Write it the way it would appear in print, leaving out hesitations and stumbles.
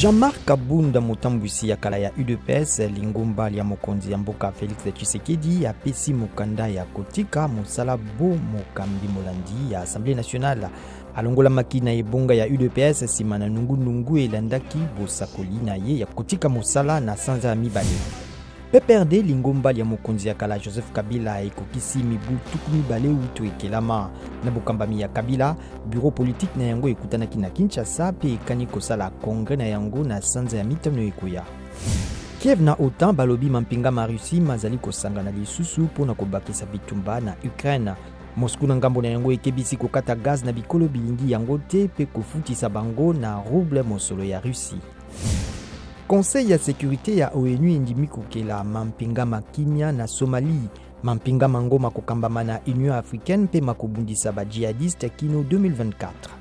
Jean-Marc Kabunda, motambwisi ya kala ya UDPS, lingomba lya mokonzi ya mboka Felix Tshisekedi, apesi mokanda ya kotika mosala bo mokambi molandi ya Assemblée nationale. Alongolamaki na ebonga ya UDPS nsima na nungunungu elandaki bosakoli na ye ya kotika mosala na sanza ya mibale. PPRD, lingomba lya mokonzi ya kala Joseph Kabila, ekokisi mibu 20 wuto ekelama. Na bokambami ya Kabila, bureau politique na yango ekutanaki na Kinshasa mpe ekani kosala congrès na yango na sanza ya mitano ekoya. Kiev na OTAN balobi mampinga ma Russie mazali kosangana lisusu mpo na kobakisa bitumba na Ukraine. Moscou na ngambo na yango ekebisi kokata gaz na bikolo bilingi yango te mpe kofutisa bango na rouble mosolo ya Russie. Conseil ya sécurité ya ONU endimi kokela mampinga ma kimia na Somalie. Mampinga mango makokambama na Union africaine mpe makobundisa ba djihadistes kino 2024.